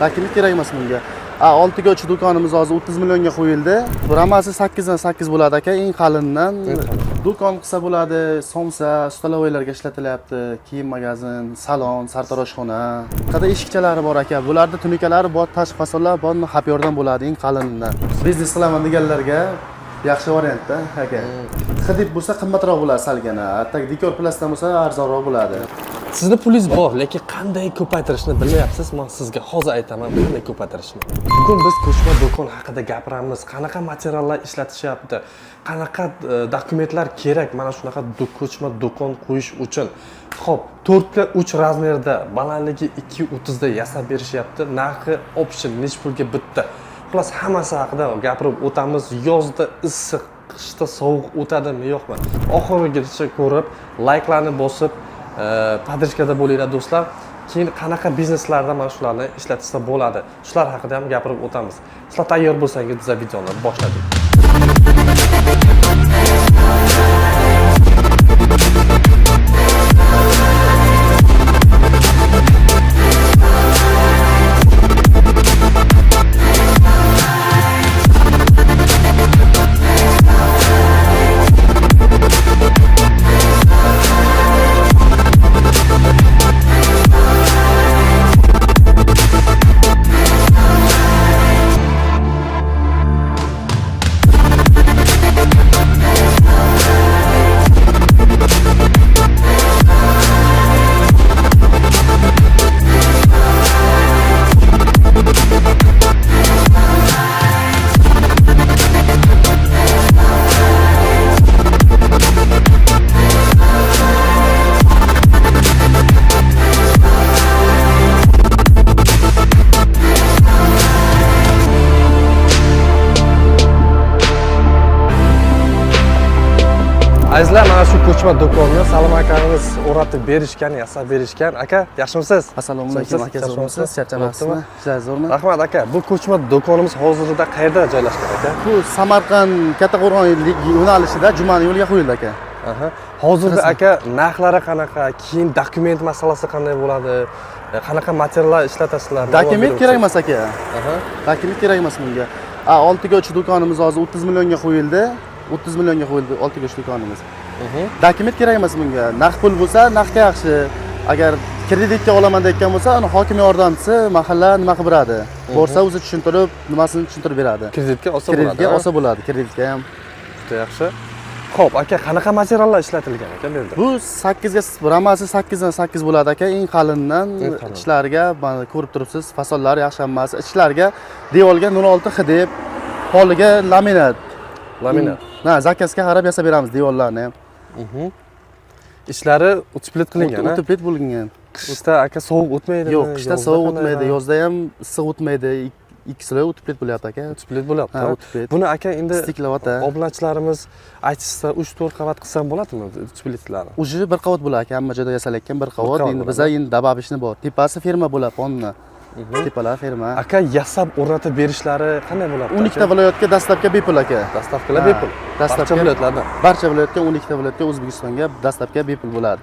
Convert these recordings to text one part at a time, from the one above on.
Dokument kerak emas bunga. A 6 ga 3 do'konimiz hozir 30 millionga qo'yildi. Ramasi 8 dan 8 bo'ladi aka, eng qalindan. Eng qalin. Do'kon qilsa bo'ladi, somsa, stolovoylarga ishlatilyapti, kiyim magazin, salon, sartaroshxona. Qada eshikchalari bor aka. Bularda tunikalari bor, tashqi fasonlar bor, xapyordan bo'ladi, eng qalinidan. Biznes qilaman deganlarga yaxshi variantda aka. Xidib bo'lsa qimmatroq bo'ladi salgina. Hatto dekor plasdan bo'lsa arzonroq bo'ladi. Sizni pulingiz bor, lekin qanday ko'paytirishni bilmayapsiz. Men sizga hozir aytaman qanday ko'paytirishni. Bugun biz ko'chma do'kon haqida gapiramiz. Qanaqa materiallar ishlatishyapti? Qanaqa dokumentlar kerak mana shunaqa ko'chma do'kon qo'yish uchun? Xo'p, 4 ga 3 razmerda, balandligi 2.30 da yasab berishyapti. Narxi option nech pulga bitta. Xullas, hammasi haqida gapirib o'tamiz. Yozda issiq, qishda sovuq o'tadimi, yo'qmi? Oxirigacha ko'rib, layklarni bosib, поддержка da bo'linglar do'stlar. Keyin qanaqa bizneslarda mana shularni ishlatsa bo'ladi, shular haqida ham gapirib o'tamiz. Sizlar tayyor bo'lsangiz, biz videoni boshladik. Azizlar, mana shu ko'chma do'konni Salom akamiz o'rnatib berishgan, yasab berishgan. Aka, yaxshimisiz? Assalomu alaykum aka, zo'rmisiz? Charchamayapsizmi? Ishlar zo'rmi? Rahmat aka. Bu ko'chma do'konimiz hozirda qayerda joylashgan aka? Bu Samarqand Kattaqo'rg'on yo'nalishida Jumani yo'liga qo'yildi aka. Aha. Hozirda aka narxlari qanaqa? Keyin dokument masalasi qanday bo'ladi? Qanaqa materiallar ishlatasizlar? Dokument kerak emas aka. Aha. Dokument kerak emas bunga. A 6 ga 3 do'konimiz hozir 30 millionga qo'yildi. 30 millionga qo'yildi 6 ga 3 do'konimiz. Dokument kerak emas bunga. Naqd pul bo'lsa, naqdga yaxshi. Agar kreditga olaman deyotgan bo'lsa, uni hokim yordamchisi mahalla nima qilib beradi. Borsa o'zi tushuntirib, nimasini tushuntirib beradi. Kreditga olsa bo'ladi. Kreditga olsa bo'ladi, kreditga ham. Juda yaxshi. Xo'p, aka, qanaqa materiallar ishlatilgan aka bu yerda? Bu 8 ga ramasi 8 dan 8 bo'ladi aka, eng qalindan. Eng qalin. Ichlariga mana ko'rib turibsiz, fasonlari yaxshi hammasi. Ichlariga devorga 0.6 xidib, poliga laminat. Laminat. Ha, zakazga qarab yasab beramiz devorlarni ham. Ichlari uteplit qilingan, ha? Uteplit bo'lingan. Qishda aka sovuq o'tmaydimi? Yo'q, qishda Yozda sovuq qanday? o'tmaydi, yozda ham issiq o'tmaydi. Ikkisida uteplit bo'lyapti aka. Uteplit bo'lyapti. Ha, Ha, uteplit. Buni aka endi Stiklovata. obunachilarimiz aytishsa 3-4 qavat qilsam bo'ladimi uteplit-larni? Уже bir qavat bo'ladi aka, hamma joyda yasalayotgan bir qavat. qavat Endi bo'ladi. biza endi добавочный bor. Tepasi ferma bo'ladi, ponni. Tepalar ferma. Aka, yasab o'rnatib berishlari qanday bo'ladi? 12 ta viloyatga доставка bepul aka. Доставка lar Ha, bepul. доставка. Barcha viloyatlarda. Barcha viloyatga, 12 ta viloyatga, O'zbekistonga доставка bepul bo'ladi.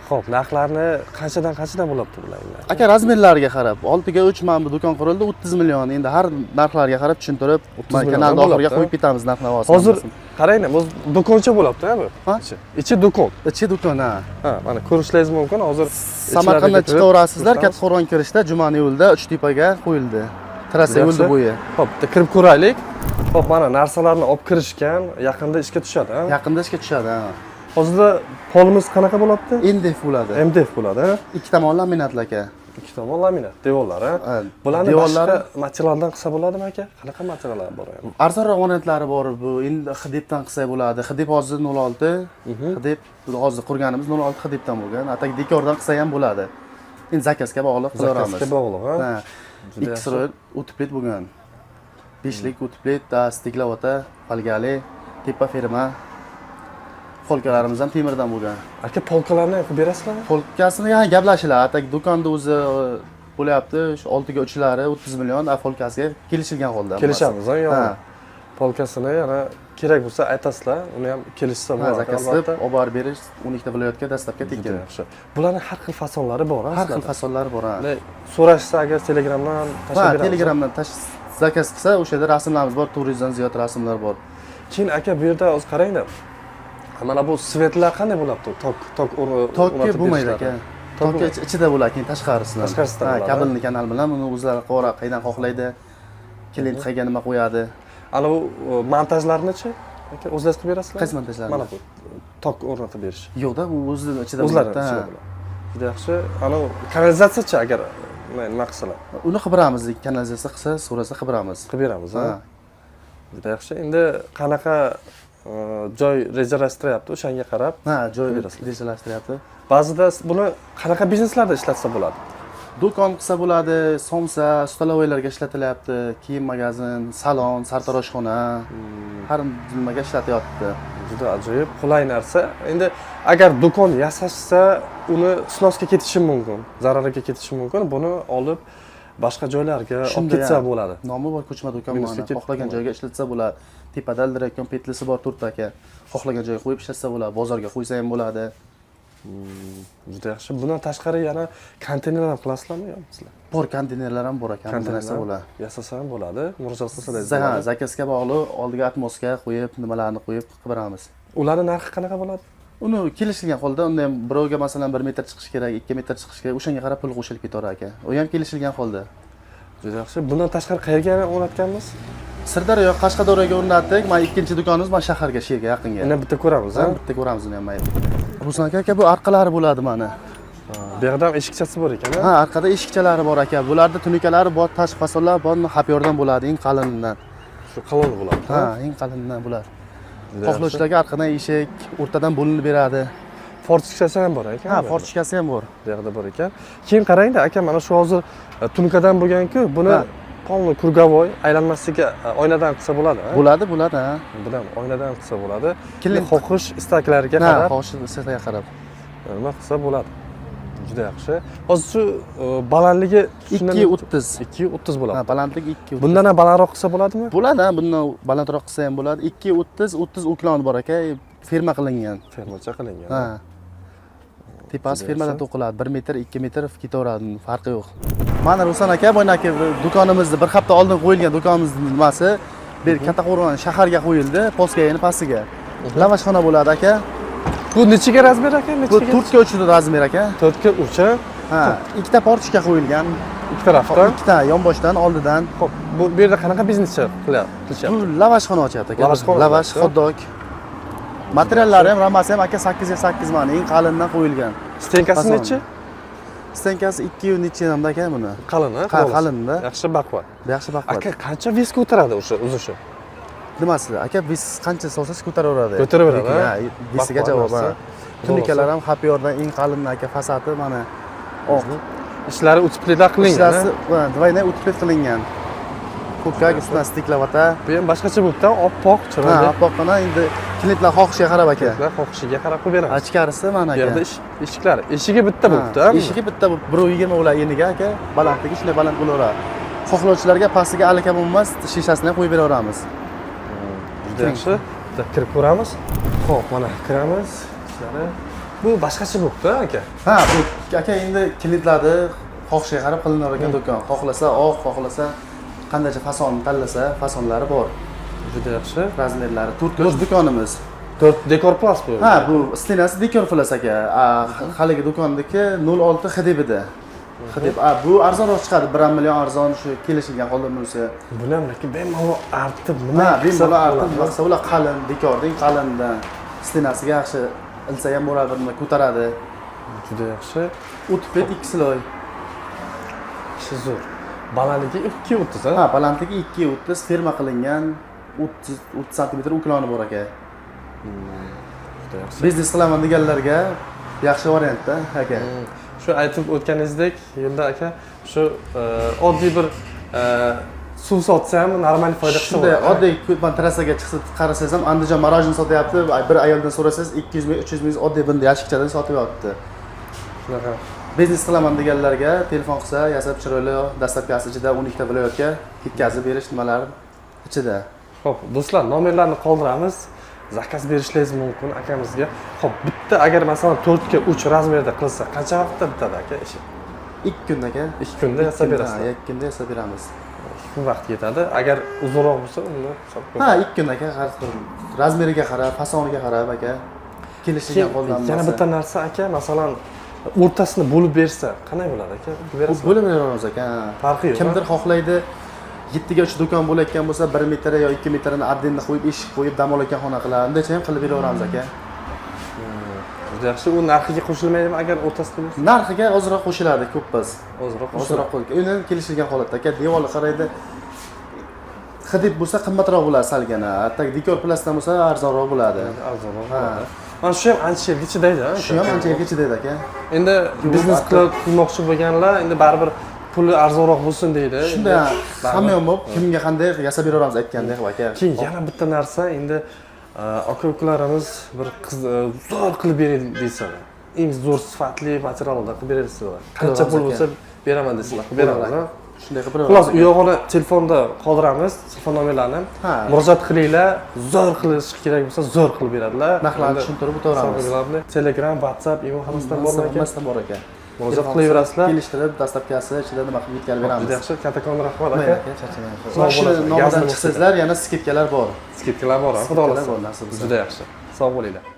Xo'p, narxlarni qanchadan qanchadan bo'lyapti bular endi? Aka, razmerlariga qarab 6 ga 3 mana bu do'kon qurildi 30 million. Endi har narxlarga qarab tushuntirib, 30 milliondan kanalni oxiriga bo'lyapti, qo'yib ketamiz narx navosini. Hozir qarang, bu do'koncha bo'lyapti, ha bu? Ha? Ichi. Ichi do'kon. Ichi do'kon, ha. Ha, mana ko'rishlaringiz mumkin. Hozir Samarqanddan ichlariga kirib chiqaverasizlar, ko'rsamiz. Kattaqo'rg'on kirishda Jumani yo'lida Uchtepaga qo'yildi. Trassa Yaxshi. yo'lda bo'yi. Xo'p, bitta kirib ko'raylik. Xo'p, mana narsalarni olib kirishgan, yaqinda ishga tushadi, ha? Yaqinda ishga tushadi, ha. Hozirda polimiz qanaqa bo'lyapti? MDF bo'ladi. MDF bo'ladi, ha? Ikki tomon laminatli aka. Ikki tomon laminat, devorlar, ha? Ha, Bularni devorlari- boshqa materialdan qilsa bo'ladimi aka? Qanaqa materiallar bor endi? Arzonroq variantlari bor bu. Endi Xidibdan qilsak bo'ladi. Xidib hozir 0.6. Xidib hozir qurganimiz 0.6 Xidibdan bo'lgan. Atak dekordan qilsa ham bo'ladi. Endi zakazga bog'liq qilaveramiz. Zakazga bog'liq, ha? Ha. Juda Ikki yaxshi. sroy uteplit bo'lgan. Beshlik uteplit, stiklovata, folgali, tepa ferma. Folkalarimiz ham temirdan bo'lgan. Aka, polkalarni ham qilib berasizlarmi? Folkasini yani gaplashiladi. Atak do'konda o'zi bo'lyapti. Shu 6 ga 3lari 30 million, a folkasiga kelishilgan holda. Kelishamiz, ha, yo'qmi? Ha. Polkasini yana Kerak bo'lsa aytasizlar, uni ham kelishsa Ha, bo'ladi. заказ qilib olib borib berish 12 ta viloyatga доставка Juda tekin. yaxshi. Bularning har xil fasonlari bor, Har xil fasonlari bor, ha. Bunday so'rashsa agar, Telegramdan tashlab Ha, beramiz. Telegramdan заказ qilsa, o'sha yerda rasmlarimiz bor, 400 dan ziyod rasmlar bor. Keyin, aka, bu yerda hozir qarangda. Mana bu свет lar qanday bo'lyapti? Tok Tokka o'rnatib bo'lmaydi, berishlari. aka. Tokka ichida bo'ladi, keyin tashqarisidan. Tashqarisidan Ha, bo'ladi. Кабельный канал bilan uni o'zlari qilib, qaydan xohlaydi. Klient qayerga nima qo'yadi. Ana bu montajlarni-chi? Aka, o'zlaringiz qilib berasizlar? Qaysi montajlarni? Mana bu tok o'rnatib berish. Yo'qda, u o'zini ichida O'zlari bo'ladi. ichida Ha. bo'ladi. Juda yaxshi. Ana kanalizatsiyachi, agar nima qilsalar? Uni qilib beramiz, kanalizatsiya qilsa, so'rasa qilib beramiz. Qilib beramiz, ha? Ha. Juda yaxshi. Endi qanaqa joy rejalashtiryapti, o'shanga qarab Ha, joy berasizlar. rejalashtiryapti. Ba'zida buni qanaqa bizneslarda ishlatsa bo'ladi? Do'kon qilsa bo'ladi, somsa, столовой larga ishlatilyapti, kiyim magazin, salon, sartaroshxona, har nimaga ishlatyapti. Juda ajoyib, qulay narsa. Endi agar do'kon yasashsa, uni снос ga ketishi mumkin, zarariga ketishi mumkin. Buni olib boshqa joylarga olib Shunda ketsa ham bo'ladi. Nomi bor ko'chma do'kon, Minusga mana ketib xohlagan bo'ladi. joyga ishlatsa bo'ladi. Tepada ildirayotgan петли si bor to'rtta, aka. Xohlagan joyga qo'yib ishlatsa bo'ladi, bozorga qo'ysa ham bo'ladi. Juda yaxshi. Bundan tashqari yana konteyner ham qilasizlarmi yo'qmi sizlar? Bor, konteynerlar ham bor ekan, bu narsa Konteynerlar bo'ladi. yasasa ham bo'ladi. Murojaat qilsangiz Ha, bo'ladi. заказ ga bog'liq, oldiga отмостка qo'yib, nimalarni qo'yib qilib beramiz. Ularning narxi qanaqa bo'ladi? Uni kelishilgan holda, unda ham birovga, masalan, 1 metr chiqish kerak, 2 metr chiqish kerak, o'shanga qarab pul qo'shilib ketaveradi, aka. U ham kelishilgan holda. Juda yaxshi. Bundan tashqari qayerga yana o'rnatganmiz? Sirdaryo, Qashqadaryoga o'rnatdik. Mana ikkinchi do'konimiz mana shaharga, shu yerga yaqinga. Uni bitta ko'ramiz, Ha, ha? bitta ko'ramiz uni ham, mayli. Ruslan aka, bu orqalari bo'ladi mana. Bu yoqda ham eshikchasi bor ekan, ha? Ha, orqada eshikchalari bor, aka. Bularda tunukalari bor, tashqi fasonlar bor, xapyordan bo'ladi, eng qalinidan. Shu qalin bo'ladi. Ha, eng qalinidan bular. Juda yaxshi. Xohlovchilarga orqadan eshik, o'rtadan bo'linib beradi. Форточка si ham bor ekan. Ha, bu yerda. форточка si ham bor. Bu yoqda bor ekan. Keyin qarangda, aka, mana shu hozir tunukadan bo'lgan-ku, buni полный круговой aylanmasligiga oynadan qilsa bo'ladi, ha? Bo'ladi, bo'ladi, ha. Buni ham oynadan qilsa bo'ladi. Xohish istaklariga qarab Xohish istaklariga qarab. nima qilsa bo'ladi. Juda yaxshi. Hozir shu balandligi 2,30. 2,30 bo'ladi. Ha, balandligi 2,30. Bundan ham balandroq qilsa bo'ladimi? Bo'ladi, ha, bundan balandroq qilsa ham bo'ladi. 2,30, 30 уклон bor, aka, ферма qilingan. Ферма cha qilingan. Ha. Tepasi Juda ферма dan yaxshi. to'qiladi. 1 metr, 2 metr ketaveradi, farqi yo'q. Mana, Ruslan aka, boyagi do'konimizni bir hafta oldin qo'yilgan do'konimizni nimasi? Bu yer Kattaqo'rg'on shaharga qo'yildi, poskayini pastiga. Lavashxona bo'ladi, aka. Bu nechiga размер, aka? Bu Nechiga? 4 ga 3 размер, aka. 4 ga 3, ha? Ha, ikkita форточка qo'yilgan. Ikki tarafdan. Ikkita yonboshdan, oldidan. Xo'p, bu yerda qanaqa biznes qilishyapti? Bu lavashxona ochyapti, aka. Lavashxona Lavash, ochyapti. hot-dog. Materiallari ham, ramasi ham, aka, 8 ga 8, mana eng qalindan qo'yilgan. Стенка si Fason. nechi? Стенка si 2 yu necha aka buni. Qalin, ha? Ha, qalinda. Yaxshi, baquvvat. Yaxshi, baquvvat. Aka, qancha вес ko'taradi o'sha uzishi? Nimasi? Aka, вес qancha solsangiz ko'taraveradi. Ko'taraveradi, ha? Ha, вес iga Baquvvat javob, ha. narsa. Tunikalar ham xapyordan eng qalin, aka, fasadi mana oq. Ishlari утеплить lar qilingan. Ishlasi, ha, двойной утеплить qilingan. Ko'kak ustidan стекловата. Bu ham boshqacha bo'libdi, oppoq, Ha, chiroyli. oppoqqina, endi klientlar xohishiga qarab, aka. Klientlar xohishiga qarab qilib beramiz. Ichkarisi mana, Bu aka. yerda eshiklari. Eshigi bitta bo'libdi, ha? Eshigi bitta, 1,20 ular eniga, aka. Balandligi shunday baland bo'laveradi. Xohlovchilarga pastiga alikam emas, shishasini ham qo'yib beraveramiz. Juda yaxshi. Bitta kirib ko'ramiz. Xo'p, mana kiramiz. Ishlari. Bu boshqacha bo'libdi, aka. Ha, bu, aka, endi klientlarni xohishiga qarab qilinar ekan do'kon. Xohlasa oq, xohlasa qandaycha fason tanlasa, fasonlari bor. Juda yaxshi. Размер lari 4 ko'z do'konimiz. To'rt Dekor Plus bu. Ha, bu стена si Dekor Plus, aka. Haligi do'konniki 06 XDBda. XDB. A, bu arzonroq chiqadi, 1 million arzon, shu kelishilgan holda bo'lsa. Buni ham lekin bemalol artib nima Ha, qilsa bemalol artib bo'ladi. nima qilsa ular qalin, dekorning qalinidan. Стена siga yaxshi ilsa ham bo'ladi, bir nima ko'taradi. Juda yaxshi. Утеплить ikki слой. Ishi zo'r. Balandligi 2,30, ha? Ha, balandligi 2,30, ферма qilingan, 30 santimetr уклон i bor, aka. Juda yaxshi. Biznes qilaman deganlarga yaxshi variantda, aka. Shu aytib o'tganingizdek, yo'lda, aka, shu oddiy bir suv sotsa ham normal foyda qilsa Shunday bo'ladi. oddiy man trassaga chiqsa qarasangiz ham, Andijon мороженое sotyapti. Bir ayoldan so'rasangiz, 200 ming, 300 ming oddiy bunday yashikchadan sotib yotibdi. Shunaqa. Biznes qilaman deganlarga telefon qilsa, yasab chiroyli, доставка si ichida, 12 ta viloyatga yetkazib berish nimalari ichida. Xo'p, do'stlar, nomerlarni qoldiramiz. Заказ berishlaringiz mumkin akamizga. Xo'p, bitta agar, masalan, 4 ga 3 размер da qilsa, qancha vaqtda bitadi, aka, ishi? 2 kunda, aka. 2 kunda yasab berasizlar. Ha, 2 kunda yasab beramiz. 2 kun vaqt yetadi. Agar uzunroq bo'lsa, unda hisobga. Ha, 2 kunda, aka, har xil размер iga qarab, fasoniga qarab, aka, kelishilgan Keyin qo'llanmasi. Yana bitta narsa, aka, masalan, o'rtasini bo'lib bersa, qanday bo'ladi, aka? Berasizmi? Bo'lib beramiz, aka. Farqi yo'q. Kimdir xohlaydi, 7 ga 3 do'kon bo'layotgan bo'lsa, 1 metr yo 2 metrini отдельно qo'yib, eshik qo'yib, dam olayotgan xona qiladi. Undacha ham qilib beraveramiz, aka. Juda yaxshi. U narxiga qo'shilmaydimi agar o'rtasida bo'lsa? Narxiga ozroq qo'shiladi, ko'p biz. Ozroq. Ozroq qo'y, uni kelishilgan holatda, aka. Devori qaraydi, ХДП bo'lsa, qimmatroq bo'ladi salgina, hatto dekor plastdan bo'lsa, arzonroq bo'ladi. Arzonroq bo'ladi. Mana shu ham ancha yilga chidaydi, a? Shu ham ancha yilga chidaydi, aka. Endi biznes qilmoqchi bo'lganlar endi baribir puli arzonroq bo'lsin deydi. Shunday. Baribir. Hamma ham bo'lib, kimga qanday yasab beraveramiz, aytgandek qilib, aka. Keyin yana bitta narsa, endi aka ukalarimiz bir qiz zo'r qilib beray desalar, eng zo'r sifatli materiallarda qilib berasizlar, qancha pul Qilamiz, bo'lsa beraman desalar, qilib beramiz, a? Shunday qilib Xullas, beramiz. U yog'ini telefonda qoldiramiz, telefon nomerlarini. Ha. Murojaat qilinglar, zo'r qilish kerak bo'lsa, zo'r qilib beradilar. Narxlarni Endi tushuntirib o'taveramiz. самое главное, Telegram, WhatsApp, imo, hammasidan bormi, aka? Hammasidan bor, aka. Murojaat qilaverasizlar. Kelishtirib, доставка si ichida nima qilib yetkazib beramiz. Juda yaxshi, kattakon rahmat, Mayli, aka. aka, charchamang. Sog' Mashina bo'lasizlar. nomidan Gazni chiqsangizlar, yana скидка lar bor. Скидка lar bor, xudo Скидка lar xohlasa. bor, nasib bo'lsa. Juda yaxshi, sog' bo'linglar.